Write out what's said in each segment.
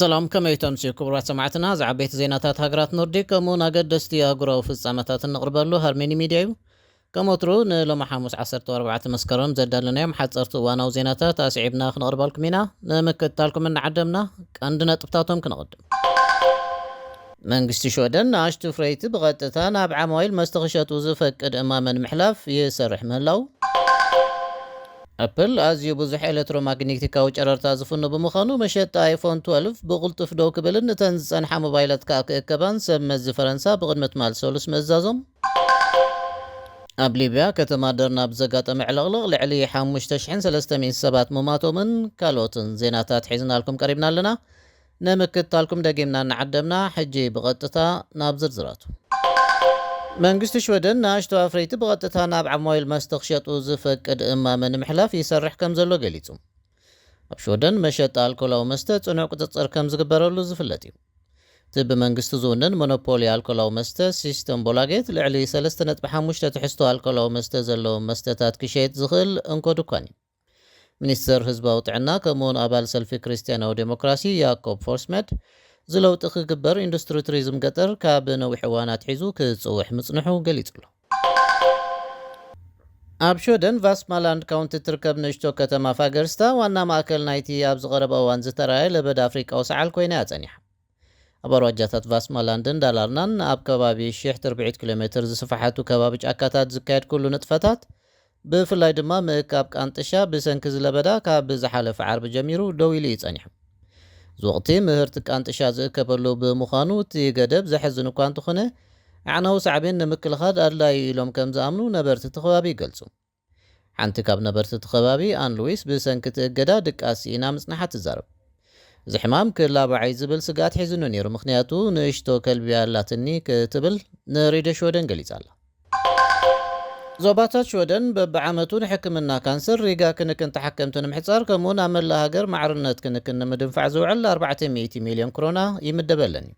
ሰላም፣ ከመይ ተምስዩ ክቡራት ሰማዕትና? ዝዓበይቲ ዜናታት ሃገራት ኖርዲክ ከምኡውን ኣገደስቲ ኣህጉራዊ ፍጻመታት እንቕርበሉ ሃርሜኒ ሚድያ እዩ። ከም ወትሩ ንሎሚ ሓሙስ ዓሰርተ ኣርባዕተ መስከረም ዘዳለናዮም ሓጸርቲ እዋናዊ ዜናታት ኣስዒብና ክነቕርበልኩም ኢና። ንምክትታልኩም እናዓደምና ቀንዲ ነጥብታቶም ክነቕድም። መንግስቲ ሽወደን ንኣሽቱ ፍረይቲ ብቐጥታ ናብ ዓማዊል መስተ ክሸጡ ዝፈቅድ እማመ ንምሕላፍ ይሰርሕ ምህላው። ኣፕል ኣዝዩ ብዙሕ ኤሌክትሮማግኔቲካዊ ጨረርታ ዝፍኑ ብምዃኑ፣ መሸጣ ኣይፎን ትወልቭ ብቕልጡፍ ደው ክብልን እተን ዝጸንሓ ሞባይላት ከኣ ክእከባን ሰብ መዚ ፈረንሳ ብቕድሚ ትማል ሰሉስ ምእዛዞም። ኣብ ሊብያ ከተማ ደርና ብዘጋጠመ ዕልቕልቕ ልዕሊ ሓሙሽተ ሽሕን ሰለስተ ሚእትን ሰባት ምማቶምን ካልኦትን ዜናታት ሒዝናልኩም ቀሪብና ኣለና። ንምክትታልኩም ደጊምና እናዓደምና፣ ሕጂ ብቐጥታ ናብ ዝርዝራቱ። መንግስቲ ሽወደን ንኣሽቱ ኣፍረይቲ ብቐጥታ ናብ ዓማዊል መስተ ክሸጡ ዝፈቅድ እማመ ንምሕላፍ ይሰርሕ ከም ዘሎ ገሊጹ። ኣብ ሽወደን መሸጣ ኣልኮላዊ መስተ ጽኑዕ ቁጽጽር ከም ዝግበረሉ ዝፍለጥ እዩ። እቲ ብመንግስቲ ዝውነን ሞኖፖሊ ኣልኮላዊ መስተ ሲስተም ቦላጌት፣ ልዕሊ ሰለስተ ነጥቢ ሓሙሽተ ትሕዝቶ ኣልኮላዊ መስተ ዘለዎም መስተታት ክሸይጥ ዝኽእል እንኮ ድኳን እዩ። ሚኒስተር ህዝባዊ ጥዕና ከምኡውን ኣባል ሰልፊ ክርስትያናዊ ዴሞክራሲ ያኮብ ፎርስመድ፣ እዚ ለውጢ ክግበር ኢንዱስትሪ ቱሪዝም ገጠር ካብ ነዊሕ እዋን ኣትሒዙ ክጽውዕ ምጽንሑ ገሊጹ ኣሎ። ኣብ ሽወደን ቫስማላንድ ካውንቲ እትርከብ ንእሽቶ ከተማ ፋገርስታ ዋና ማእከል ናይቲ ኣብ ዝቐረበ እዋን ዝተራእየ ለበዳ ኣፍሪቃዊ ሰዓል ኮይና እያ ጸኒሓ። ኣብ ኣውራጃታት ቫስማላንድን ዳላርናን ኣብ ከባቢ ሽሕ ትርብዒት ኪሎ ሜትር ዝስፍሓቱ ከባቢ ጫካታት ዝካየድ ኩሉ ንጥፈታት፣ ብፍላይ ድማ ምእካብ ቃንጥሻ ብሰንኪ ዝለበዳ ካብ ዝሓለፈ ዓርቢ ጀሚሩ ደው ኢሉ እዩ ጸኒሑ። እዚ ወቕቲ ምህርቲ ቃንጥሻ ዝእከበሉ ብምዃኑ እቲ ገደብ ዘሕዝን እኳ እንተኾነ፣ ኣዕናዊ ሳዕቤን ንምክልኻል ኣድላዩ ኢሎም ከም ዝኣምኑ ነበርቲ እቲ ከባቢ ይገልጹ። ሓንቲ ካብ ነበርቲ እቲ ከባቢ ኣን ሉዊስ ብሰንኪ እቲ እገዳ ድቃስ ስኢና ምጽናሓ ትዛረብ። እዚ ሕማም ክላባዓይ ዝብል ስግኣት ሒዝኑ ነይሩ፣ ምኽንያቱ ንእሽቶ ከልቢ ኣላትኒ ክትብል ንሬድዮ ሽወደን ገሊጻ ኣላ። ዞባታት ሽወደን በብዓመቱ ንሕክምና ካንሰር፣ ሪጋ ክንክን ተሓከምቲ ንምሕጻር፣ ከምኡውን ኣብ መላእ ሃገር ማዕርነት ክንክን ንምድንፋዕ ዝውዕል ኣርባዕተ ሚእቲ ሚልዮን ክሮና ይምደበለን እዩ።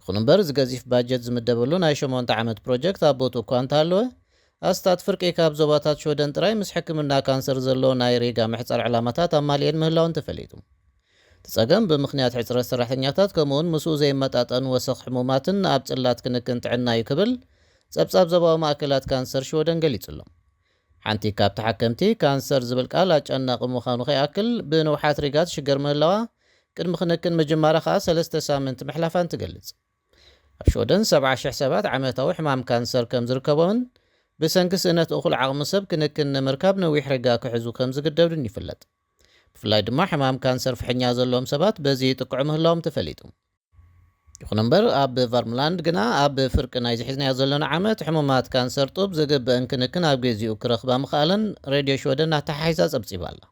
ይኹን እምበር፣ እዚ ገዚፍ ባጀት ዝምደበሉ ናይ ሸሞንተ ዓመት ፕሮጀክት ኣብ ቦትኡ እኳ እንተሃለወ፣ ኣስታት ፍርቂ ካብ ዞባታት ሽወደን ጥራይ ምስ ሕክምና ካንሰር ዘለዎ ናይ ሪጋ ምሕጻር ዕላማታት ኣማሊኤን ምህላወን ተፈሊጡ። እቲ ጸገም ብምኽንያት ሕጽረት ሰራሕተኛታት ከምኡውን ምስኡ ዘይመጣጠን ወሰኽ ሕሙማትን ኣብ ጽላት ክንክን ጥዕና እዩ ክብል ጸብጻብ ዞባዊ ማእከላት ካንሰር ሽወደን ገሊጹ ኣሎ። ሓንቲ ካብ ተሓከምቲ፣ ካንሰር ዝብል ቃል ኣጨናቒ ምዃኑ ከይኣክል ብንውሓት ሪጋ ትሽገር ምህላዋ፣ ቅድሚ ክንክን ምጅማራ ከኣ ሰለስተ ሳምንት ምሕላፋን ትገልጽ። ኣብ ሽወደን ሰብዓ ሽሕ ሰባት ዓመታዊ ሕማም ካንሰር ከም ዝርከቦምን ብሰንኪ ስእነት እኹል ዓቕሚ ሰብ ክንክን ንምርካብ ነዊሕ ሪጋ ክሕዙ ከም ዝግደዱን ይፍለጥ። ብፍላይ ድማ ሕማም ካንሰር ፍሕኛ ዘለዎም ሰባት በዚ ይጥቅዑ ምህላዎም ተፈሊጡ። ይኹን እምበር፣ ኣብ ቨርምላንድ ግና ኣብ ፍርቂ ናይ ዝሒዝናዮ ዘለና ዓመት ሕሙማት ካንሰር ጡብ ዝግበአን ክንክን ኣብ ግዚኡ ክረኽባ ምኽኣለን ሬድዮ ሽወደን ኣተሓሒዛ ጸብጺባ ኣላ።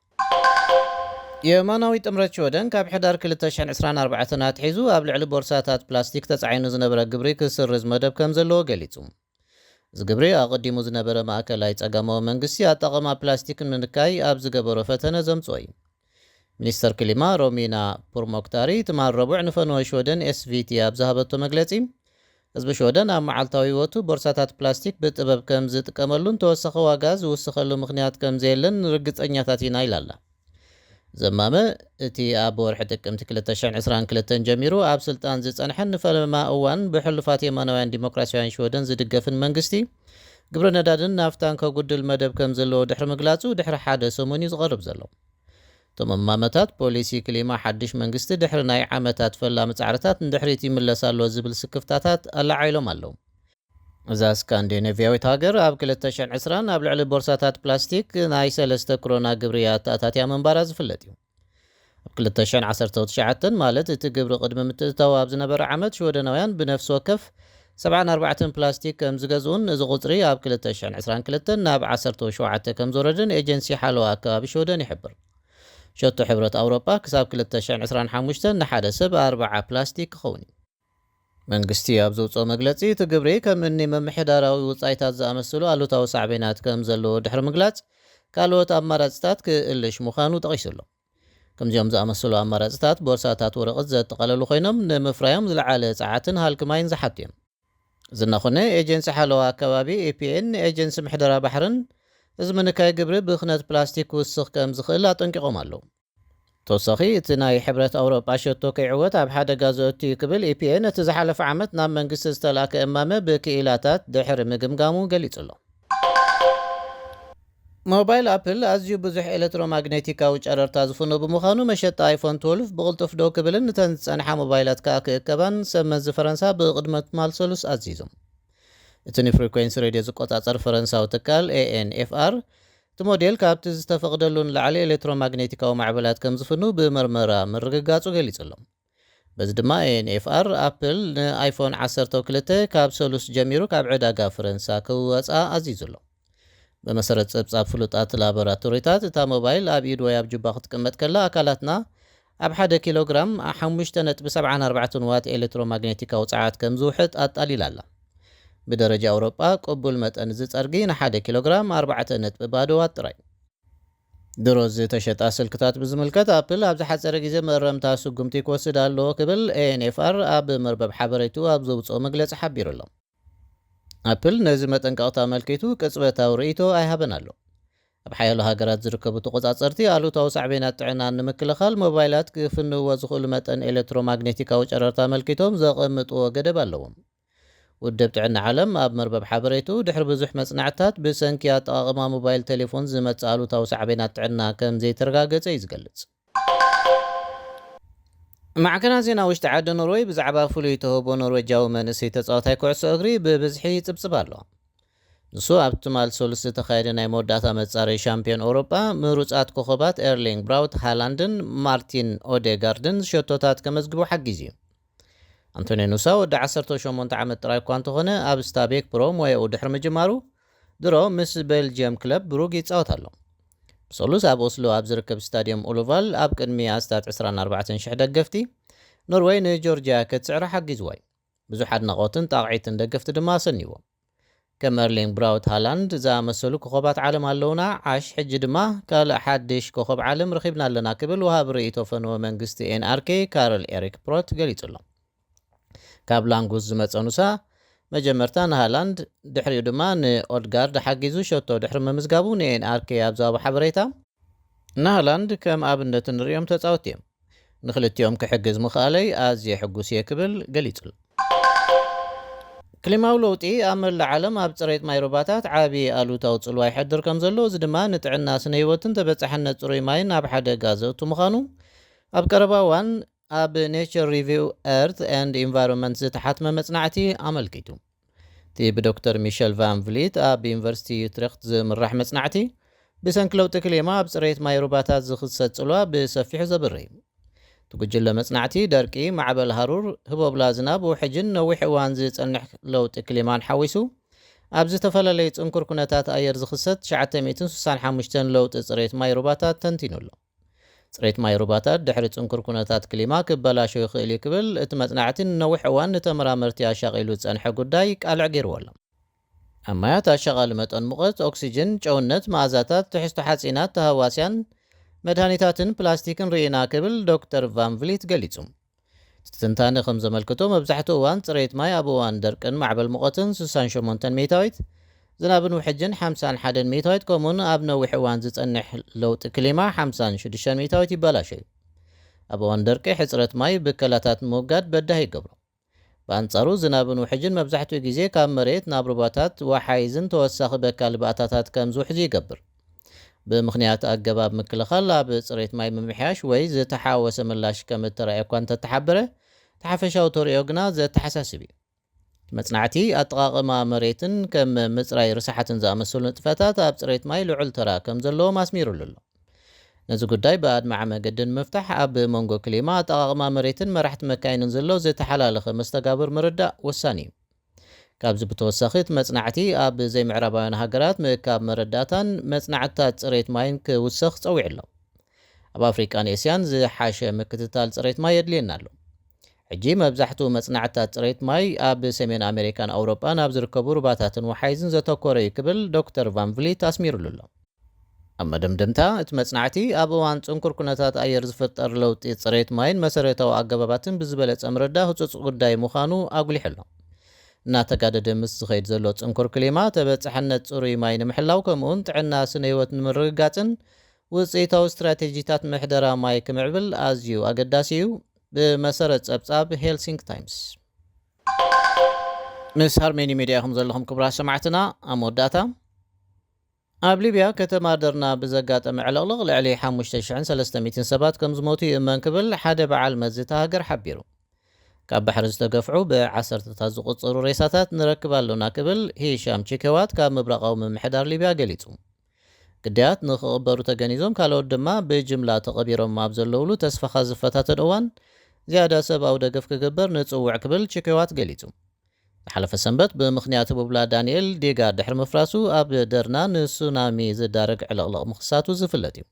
የማናዊ ጥምረት ሽወደን ካብ ሕዳር ክልተ ሽሕን ዕስራን ኣርባዕተን ኣትሒዙ ኣብ ልዕሊ ቦርሳታት ፕላስቲክ ተጻዒኑ ዝነበረ ግብሪ ክስርዝ መደብ ከም ዘለዎ ገሊጹ። እዚ ግብሪ ኣቐዲሙ ዝነበረ ማእከላይ ጸጋማዊ መንግስቲ ኣጠቓቕማ ፕላስቲክ ንምንካይ ኣብ ዝገበሮ ፈተነ ዘምጽኦ እዩ። ሚኒስተር ክሊማ ሮሚና ፑርሞክታሪ ትማል ረቡዕ ንፈነወ ሽወደን ኤስቪቲ ኣብ ዝሃበቶ መግለጺ፣ ህዝቢ ሽወደን ኣብ መዓልታዊ ህይወቱ ቦርሳታት ፕላስቲክ ብጥበብ ከም ዝጥቀመሉን ተወሳኺ ዋጋ ዝውስኸሉ ምኽንያት ከም ዘየለን ርግጸኛታት ኢና ኢላ ኣላ። ዘማመ እቲ ኣብ ወርሒ ጥቅምቲ ክልተ ሽሕን ዕስራን ክልተን ጀሚሩ ኣብ ስልጣን ዝጸንሐን ንፈለማ እዋን ብሕሉፋት የማናውያን ዲሞክራሲያውያን ሽወደን ዝድገፍን መንግስቲ፣ ግብሪ ነዳድን ናፍታን ከጉድል መደብ ከም ዘለዎ ድሕሪ ምግላጹ ድሕሪ ሓደ ሰሙን እዩ ዝቐርብ ዘሎ። እቶም እማመታት፣ ፖሊሲ ክሊማ ሓድሽ መንግስቲ ድሕሪ ናይ ዓመታት ፈላሚ ጻዕርታት ንድሕሪት ይምለስ ኣሎ ዝብል ስክፍታታት ኣላዓይሎም ኣለዉ። እዛ ስካንዲኔቭያዊት ሃገር ኣብ ክልተ ሽሕን ዕስራን ኣብ ልዕሊ ቦርሳታት ፕላስቲክ ናይ ሰለስተ ክሮና ግብሪ ኣተኣታትያ ምንባራ ዝፍለጥ እዩ። ኣብ ክልተ ሽሕን ዓሰርተ ትሽዓተን፣ ማለት እቲ ግብሪ ቅድሚ ምትእትታው ኣብ ዝነበረ ዓመት፣ ሽወደናውያን ብነፍሲ ወከፍ ሰብዓን ኣርባዕተን ፕላስቲክ ከም ዝገዝኡን፣ እዚ ቁጽሪ ኣብ ክልተ ሽሕን ዕስራን ክልተን ናብ ዓሰርተ ሸውዓተ ከም ዝወረደን ኤጀንሲ ሓለዋ ኣከባቢ ሽወደን ይሕብር። ሸቶ ሕብረት ኣውሮጳ ክሳብ ክልተ ሽሕን ዕስራን ሓሙሽተን ንሓደ ሰብ ኣርብዓ ፕላስቲክ ክኸውን እዩ። መንግስቲ ኣብ ዘውፅኦ መግለፂ፣ እቲ ግብሪ ከም እኒ ምምሕዳራዊ ውፃኢታት ዝኣመሰሉ ኣሉታዊ ሳዕቤናት ከም ዘለዎ ድሕሪ ምግላፅ፣ ካልኦት ኣማራፅታት ክእልሽ ምዃኑ ጠቒሱ ኣሎ። ከምዚኦም ዝኣመሰሉ ኣማራፅታት፣ ቦርሳታት ወረቐት ዘጠቓለሉ ኮይኖም፣ ንምፍራዮም ዝለዓለ ጸዓትን ሃልኪ ማይን ዝሓቱ እዮም። እዚ እናኾነ፣ ኤጀንሲ ሓለዋ ኣከባቢ፣ ኤፒኤን፣ ኤጀንሲ ምሕደራ ባሕርን ህዝቢ ንካይ ግብሪ ብኽነት ፕላስቲክ ክውስኽ ከም ዝኽእል ኣጠንቂቖም ኣለዉ። እቲ ተወሳኺ፣ እቲ ናይ ሕብረት ኣውሮጳ ሸቶ ከይዕወት ኣብ ሓደጋ ዘእቱ እዩ ክብል ኢፒኤ ነቲ ዝሓለፈ ዓመት ናብ መንግስቲ ዝተላእከ እማመ ብክኢላታት ድሕሪ ምግምጋሙ ገሊጹ ኣሎ። ሞባይል ኣፕል ኣዝዩ ብዙሕ ኤሌክትሮማግኔቲካዊ ጨረርታ ዝፍኖ ብምዃኑ፣ መሸጣ ኣይፎን ትወልፍ ብቕልጡፍ ደው ክብልን እተን ዝጸንሓ ሞባይላት ከኣ ክእከባን ሰብ መዚ ፈረንሳ ብቕድመ ትማል ሰሉስ ኣዚዞም። እቲ ንፍሪኮንሲ ሬድዮ ዝቆጻጸር ፈረንሳዊ ትካል ኤኤንኤፍኣር፣ እቲ ሞዴል ካብቲ ዝተፈቕደሉ ንላዕሊ ኤሌክትሮማግኔቲካዊ ማዕበላት ከም ዝፍኑ ብመርመራ ምርግጋጹ ገሊጹ ኣሎ። በዚ ድማ ኤንኤፍኣር ኣፕል ንኣይፎን ዓሰርተ ክልተ ካብ ሰሉስ ጀሚሩ ካብ ዕዳጋ ፈረንሳ ክወጻ ኣዚዙ ኣሎ። ብመሰረት ጸብጻብ ፍሉጣት ላቦራቶሪታት፣ እታ ሞባይል ኣብ ኢድ ወይ ኣብ ጁባ ክትቅመጥ ከላ ኣካላትና ኣብ ሓደ ኪሎግራም ሓሙሽተ ነጥቢ ሰብዓን ኣርባዕተን ዋት ኤሌክትሮማግኔቲካዊ ጸዓት ከም ዝውሕጥ ኣጣሊላ ኣላ። ብደረጃ ኣውሮጳ ቅቡል መጠን እዚ ጸርጊ ንሓደ ኪሎግራም ኣርባዕተ ነጥቢ ባዶ ዋት ጥራይ። ድሮ ዝተሸጣ ስልክታት ብዝምልከት፣ ኣፕል ኣብ ዝሓጸረ ግዜ መእረምታ ስጉምቲ ክወስድ ኣለዎ ክብል ኤንኤፍኣር ኣብ መርበብ ሓበሬቱ ኣብ ዘውጽኦ መግለጺ ሓቢሩ ኣሎ። ኣፕል ነዚ መጠንቀቕታ ኣመልኪቱ ቅጽበታዊ ርእይቶ ኣይሃበን ኣሎ። ኣብ ሓያሎ ሃገራት ዝርከቡ ተቖጻጸርቲ፣ ኣሉታዊ ሳዕቤናት ጥዕና ንምክልኻል ሞባይላት ክፍንዎ ዝኽእሉ መጠን ኤሌክትሮማግኔቲካዊ ጨረርታ ኣመልኪቶም ዘቐምጥዎ ገደብ ኣለዎም። ውድብ ጥዕና ዓለም ኣብ መርበብ ሓበሬቱ፣ ድሕሪ ብዙሕ መጽናዕትታት፣ ብሰንኪ ኣጠቓቕማ ሞባይል ቴሌፎን ዝመጽእ ኣሉታዊ ሳዕቤናት ጥዕና ከም ዘይተረጋገጸ እዩ ዝገልጽ። ማዕከናት ዜና ውሽጢ ዓዲ ኖርወይ ብዛዕባ ፍሉይ ተህቦ ኖርዌጃዊ መንእሰይ ተጻዋታይ ኩዕሶ እግሪ ብብዝሒ ይጽብጽብ ኣሎ። ንሱ ኣብ ትማል ሰሉስ ዝተኻየደ ናይ መወዳእታ መጻረይ ሻምፒዮን ኤውሮጳ፣ ምሩጻት ኮኸባት ኤርሊንግ ብራውት ሃላንድን ማርቲን ኦዴጋርድን ሸቶታት ከመዝግቡ ሓጊዙ እዩ። ኣንቶኒ ኑሳ ወዲ ዓሰርተ ሸሞንተ ዓመት ጥራይ እኳ እንተኾነ፣ ኣብ ስታቤክ ፕሮ ሞያኡ ድሕሪ ምጅማሩ፣ ድሮ ምስ ቤልጅየም ክለብ ብሩግ ይጻወት ኣሎ። ብሰሉስ ኣብ ኦስሎ ኣብ ዝርከብ ስታድየም ኡሉቫል ኣብ ቅድሚ ኣስታት ዕስራን ኣርባዕተን ሽሕ ደገፍቲ፣ ኖርወይ ንጆርጅያ ክትስዕራ ሓጊዝዋ እዩ። ብዙሕ ኣድናቖትን ጣቕዒትን ደገፍቲ ድማ ኣሰንይዎ። ከም ኤርሊንግ ብራውት ሃላንድ ዝኣመሰሉ ኮኸባት ዓለም ኣለውና፣ ዓሽ፣ ሕጂ ድማ ካልእ ሓድሽ ኮኸብ ዓለም ረኺብና ኣለና ክብል ወሃቢ ርእይቶ ፈነወ መንግስቲ ኤንኣርኬ ካርል ኤሪክ ፕሮት ገሊጹ ኣሎ። ካብ ላንጉስ ዝመጸ ኑሳ፣ መጀመርታ ንሃላንድ፣ ድሕሪኡ ድማ ንኦድጋርድ ሓጊዙ ሸቶ ድሕሪ ምምዝጋቡ ንኤንኣርኬ ኣብ ዝሃቦ ሓበሬታ፣ ንሃላንድ ከም ኣብነት እንርእዮም ተጻወትቲ እዮም። ንኽልቲኦም ክሕግዝ ምኽኣለይ ኣዝየ ሕጉስ እየ ክብል ገሊጹ ኣሎ። ክሊማዊ ለውጢ ኣብ መላእ ዓለም ኣብ ጽሬት ማይ ሩባታት ዓቢ ኣሉታዊ ጽልዋ ይሕድር ከም ዘሎ፣ እዚ ድማ ንጥዕና ስነ ህይወትን ተበጻሕነት ጽሩይ ማይን ኣብ ሓደጋ ዘእቱ ምዃኑ ኣብ ቀረባ እዋን ኣብ ኔቸር ሪቪው ኤርት ኤንድ ኢንቫይሮንመንት ዝተሓትመ መጽናዕቲ ኣመልኪቱ። እቲ ብዶክተር ሚሸል ቫን ቭሊት ኣብ ዩኒቨርሲቲ ዩትሬክት ዝምራሕ መጽናዕቲ፣ ብሰንኪ ለውጢ ክሊማ ኣብ ጽሬት ማይ ሩባታት ዝኽሰት ጽልዋ ብሰፊሑ ዘብርህ እዩ። እቲ ጉጅለ መጽናዕቲ፣ ደርቂ፣ ማዕበል ሃሩር፣ ህቦብላ ዝናብ፣ ውሕጅን ነዊሕ እዋን ዝጸንሕ ለውጢ ክሊማን ሓዊሱ፣ ኣብ ዝተፈላለዩ ጽንኩር ኩነታት ኣየር ዝኽሰት ትሽዓተ ሚእትን ስሳን ሓሙሽተን ለውጢ ጽሬት ማይ ሩባታት ተንቲኑ ኣሎ። ጽሬት ማይ ሩባታት ድሕሪ ጽንኩር ኩነታት ክሊማ ክበላሾ ይኽእል እዩ ክብል እቲ መጽናዕቲ ንነዊሕ እዋን ንተመራመርቲ ኣሻቒሉ ዝጸንሐ ጉዳይ ቃልዕ ገይርዎ ኣሎ። ኣብ ማያት ኣሻቓሊ መጠን ሙቐት፣ ኦክሲጅን፣ ጨውነት፣ መኣዛታት፣ ትሕዝቶ ሓጺናት፣ ተሃዋስያን፣ መድሃኒታትን ፕላስቲክን ርኢና ክብል ዶክተር ቫን ቭሊት ገሊጹ። እቲ ትንታነ ከም ዘመልክቶ፣ መብዛሕትኡ እዋን ጽሬት ማይ ኣብ እዋን ደርቅን ማዕበል ሙቐትን ስሳን ሸሞንተን ሚእታዊት፣ ዝናብን ውሕጅን ሓምሳን ሓደን ሚእታዊት፣ ከምኡውን ኣብ ነዊሕ እዋን ዝጸንሕ ለውጢ ክሊማ ሓምሳን ሽዱሽተን ሚእታዊት ይበላሾ እዩ። ኣብ እዋን ደርቂ ሕጽረት ማይ ብከላታት ንምውጋድ በዳሂ ይገብሮ። ብኣንጻሩ፣ ዝናብን ውሕጅን መብዛሕትኡ ግዜ ካብ መሬት ናብ ሩባታት፣ ወሓይዝን ተወሳኺ በካሊ ባእታታት ከም ዝውሕዙ ይገብር። ብምኽንያት ኣገባብ ምክልኻል፣ ኣብ ጽሬት ማይ ምምሕያሽ ወይ ዝተሓወሰ ምላሽ ከም እተራእየ እኳ እንተተሓበረ፣ እቲ ሓፈሻዊ ተርእዮ ግና ዘተሓሳስብ እዩ። መጽናዕቲ ኣጠቓቕማ መሬትን ከም ምጽራይ ርሳሓትን ዝኣመሰሉ ንጥፈታት ኣብ ጽሬት ማይ ልዑል ተራ ከም ዘለዎም ኣስሚሩሉ ኣሎ። ነዚ ጉዳይ ብኣድማዒ መገዲ ንምፍታሕ፣ ኣብ መንጎ ክሊማ፣ ኣጠቓቕማ መሬትን መራሕቲ መካይንን ዘሎ ዝተሓላለኸ መስተጋብር ምርዳእ ወሳኒ እዩ። ካብዚ ብተወሳኺ፣ እቲ መጽናዕቲ ኣብ ዘይምዕራባውያን ሃገራት ምእካብ መረዳእታን መጽናዕትታት ጽሬት ማይን ክውሰኽ ጸዊዑ ኣሎ። ኣብ ኣፍሪቃን ኤስያን ዝሓሸ ምክትታል ጽሬት ማይ የድልየና ኣሎ። ሕጂ መብዛሕትኡ መጽናዕትታት ጽሬት ማይ ኣብ ሰሜን ኣሜሪካን ኣውሮጳን ኣብ ዝርከቡ ሩባታትን ወሓይዝን ዘተኮረ እዩ ክብል ዶክተር ቫን ቭሊት ኣስሚሩሉ ኣሎ። ኣብ መደምደምታ፣ እቲ መጽናዕቲ ኣብ እዋን ጽንኩር ኩነታት ኣየር ዝፍጠር ለውጢ ጽሬት ማይን መሰረታዊ ኣገባባትን ብዝበለጸ ምርዳእ ህጹጽ ጉዳይ ምዃኑ ኣጉሊሑ ኣሎ። እናተጋደደ ምስ ዝኸይድ ዘሎ ጽንኩር ክሊማ፣ ተበጻሕነት ጽሩይ ማይ ንምሕላው፣ ከምኡውን ጥዕና ስነ ህይወት ንምርግጋጽን ውፅኢታዊ ስትራቴጂታት ምሕደራ ማይ ክምዕብል ኣዝዩ ኣገዳሲ እዩ። ብመሰረት ጸብጻብ ሄልሲንክ ታይምስ። ምስ ሃርሜኒ ሜድያ ኢኹም ዘለኹም ክቡራት ሰማዕትና። ኣብ መወዳእታ፣ ኣብ ሊብያ ከተማ ደርና ብዘጋጠመ ዕልቕልቕ ልዕሊ ሓሙሽተ ሽሕን ሰለስተ ሚእትን ሰባት ከም ዝሞቱ ይእመን ክብል ሓደ በዓል መዚ እታ ሃገር ሓቢሩ። ካብ ባሕሪ ዝተገፍዑ ብዓሰርተታት ዝቑጸሩ ሬሳታት ንረክብ ኣሎና ክብል ሂሻም ቺኬዋት ካብ ምብራቓዊ ምምሕዳር ሊብያ ገሊጹ። ግዳያት ንኽቕበሩ ተገኒዞም፣ ካልኦት ድማ ብጅምላ ተቐቢሮም ኣብ ዘለውሉ ተስፋኻ ዝፈታተን እዋን ዝያዳ ሰብኣዊ ደገፍ ክግበር ንጽውዕ ክብል ቺኬዋት ገሊጹ። ዝሓለፈ ሰንበት ብምኽንያት ህቡብላ ዳንኤል ዴጋ ድሕሪ ምፍራሱ ኣብ ደርና ንሱናሚ ዝዳረግ ዕልቕልቕ ምኽሳቱ ዝፍለጥ እዩ።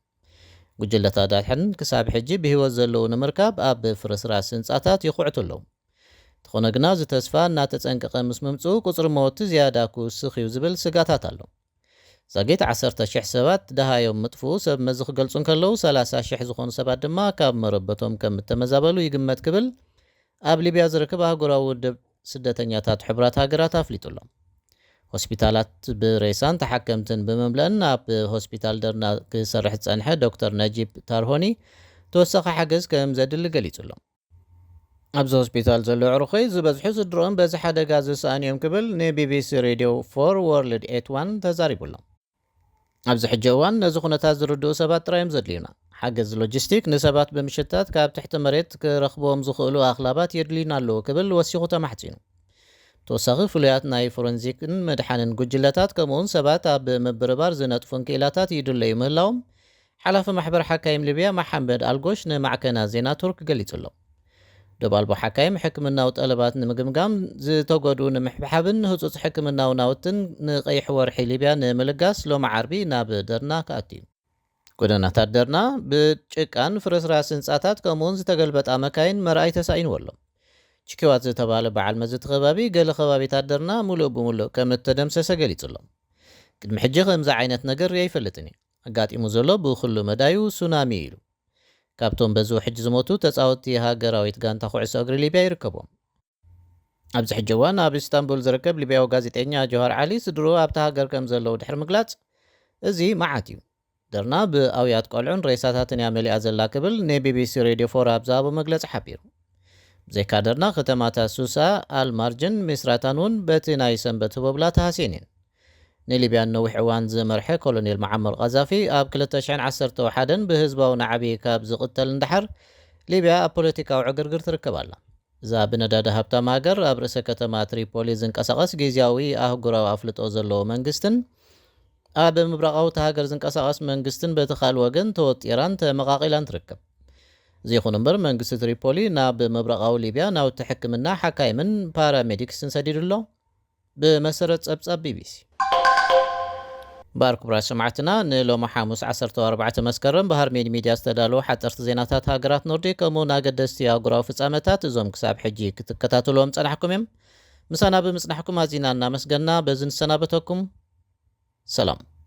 ጉጅለታት ኣድሕን ክሳብ ሕጂ ብህይወት ዘለዉ ንምርካብ ኣብ ፍርስራስ ህንጻታት ይኹዕቱ ኣለዉ። እንተኾነ ግና፣ እዚ ተስፋ እናተጸንቀቐ ምስ ምምጽኡ፣ ቁጽሪ መወቲ ዝያዳ ክውስኽ እዩ ዝብል ስጋታት ኣሎ። ዛጊት ዓሰርተ ሽሕ ሰባት ደሃዮም ምጥፍኡ ሰብ መዚ ክገልጹ እንከለዉ፣ ሰላሳ ሽሕ ዝኾኑ ሰባት ድማ ካብ መረበቶም ከም እተመዛበሉ ይግመት ክብል ኣብ ሊብያ ዝርከብ ኣህጉራዊ ውድብ ስደተኛታት ሕቡራት ሃገራት ኣፍሊጡ ኣሎ። ሆስፒታላት ብሬሳን ተሓከምትን ብምምልአን፣ ኣብ ሆስፒታል ደርና ክሰርሕ ዝጸንሐ ዶክተር ነጂብ ታርሆኒ ተወሳኺ ሓገዝ ከም ዘድሊ ገሊጹ ኣሎ። ኣብዚ ሆስፒታል ዘለዉ ኣዕሩኸይ ዝበዝሑ ስድርኦም በዚ ሓደጋ ዝሰኣኑ እዮም ክብል ንቢቢሲ ሬድዮ ፎር ወርልድ ኤት ዋን ተዛሪቡ ኣሎ። ኣብዚ ሕጂ እዋን ነዚ ኩነታት ዝርድኡ ሰባት ጥራይ እዮም ዘድልዩና። ሓገዝ ሎጂስቲክ ንሰባት ብምሽታት ካብ ትሕቲ መሬት ክረኽብዎም ዝኽእሉ ኣኽላባት የድልዩና ኣለዉ ክብል ወሲኹ ተማሕጺኑ። ተወሳኺ ፍሉያት ናይ ፎረንዚክን ምድሓንን ጉጅለታት ከምኡውን ሰባት ኣብ ምብርባር ዝነጥፉን ክኢላታት ይድለዩ ምህላዎም ሓላፊ ማሕበር ሓካይም ሊብያ መሓመድ ኣልጎሽ ንማዕከና ዜና ቱርክ ገሊጹ ኣሎ። ዶብ ኣልቦ ሓካይም ሕክምናዊ ጠለባት ንምግምጋም፣ ዝተጎድኡ ንምሕብሓብን ህጹጽ ሕክምናዊ ናውትን ንቐይሕ ወርሒ ሊብያ ንምልጋስ ሎሚ ዓርቢ ናብ ደርና ክኣቱ እዩ። ጎደናታት ደርና ብጭቃን ፍርስራስ ህንጻታት ከምኡውን ዝተገልበጣ መካይን መርኣይ ተሳኢንዎ ኣሎ። ችኪዋት ዝተባህለ በዓል መዚ እቲ ከባቢ፣ ገለ ከባቢታት ደርና ምሉእ ብምሉእ ከም እተደምሰሰ ገሊጹ ኣሎ። ቅድሚ ሕጂ ከምዚ ዓይነት ነገር ሪአ ኣይፈልጥን እየ። ኣጋጢሙ ዘሎ ብኹሉ መዳዩ ሱናሚ እዩ ኢሉ። ካብቶም በዚ ውሕጅ ዝሞቱ ተጻወትቲ ሃገራዊት ጋንታ ኩዕሶ እግሪ ሊብያ ይርከቦም። ኣብዚ ሕጂ እዋን ኣብ ኢስታንቡል ዝርከብ ሊብያዊ ጋዜጠኛ ጆሃር ዓሊ ስድርኡ ኣብታ ሃገር ከም ዘለዉ ድሕሪ ምግላጽ፣ እዚ መዓት እዩ። ደርና ብኣውያት ቆልዑን ሬሳታትን እያ መሊኣ ዘላ ክብል ንቢቢሲ ሬድዮ ፎር ኣብ ዝሃቦ መግለጺ ሓቢሩ። ብዘይካ ደርና፣ ከተማታት ሱሳ፣ ኣልማርጅን ሚስራታን እውን በቲ ናይ ሰንበት ህቦብላ ተሃስየን እየን። ንሊብያ ንነዊሕ እዋን ዝመርሐ ኮሎኔል መዓመር ቃዛፊ ኣብ ክልተ ሽሕን ዓሰርተ ሓደን ብህዝባዊ ናዕቢ ካብ ዝቕተል ንደሓር፣ ሊብያ ኣብ ፖለቲካዊ ዕግርግር ትርከብ ኣላ። እዛ ብነዳዲ ሃብታም ሃገር፣ ኣብ ርእሰ ከተማ ትሪፖሊ ዝንቀሳቐስ ግዝያዊ ኣህጉራዊ ኣፍልጦ ዘለዎ መንግስትን ኣብ ምብራቓዊ እታ ሃገር ዝንቀሳቐስ መንግስትን በቲ ካልእ ወገን ተወጢራን ተመቓቒላን ትርከብ። እዚ ይኹን እምበር፣ መንግስቲ ትሪፖሊ ናብ ምብራቓዊ ሊብያ ናውቲ ሕክምና፣ ሓካይምን ፓራሜዲክስን ሰዲዱ ኣሎ። ብመሰረት ጸብጻብ ቢቢሲ። እምበኣር ክቡራት ሰማዕትና፣ ንሎሚ ሓሙስ ዓሰርተ ኣርባዕተ መስከረም ብሃርሜድ ሚድያ ዝተዳለዉ ሓጸርቲ ዜናታት ሃገራት ኖርዲክ ከምኡውን ኣገደስቲ ኣህጉራዊ ፍጻመታት፣ እዞም ክሳብ ሕጂ ክትከታተልዎም ጸናሕኩም እዮም። ምሳና ብምጽናሕኩም ኣዚና እናመስገና በዚ ንሰናበተኩም። ሰላም።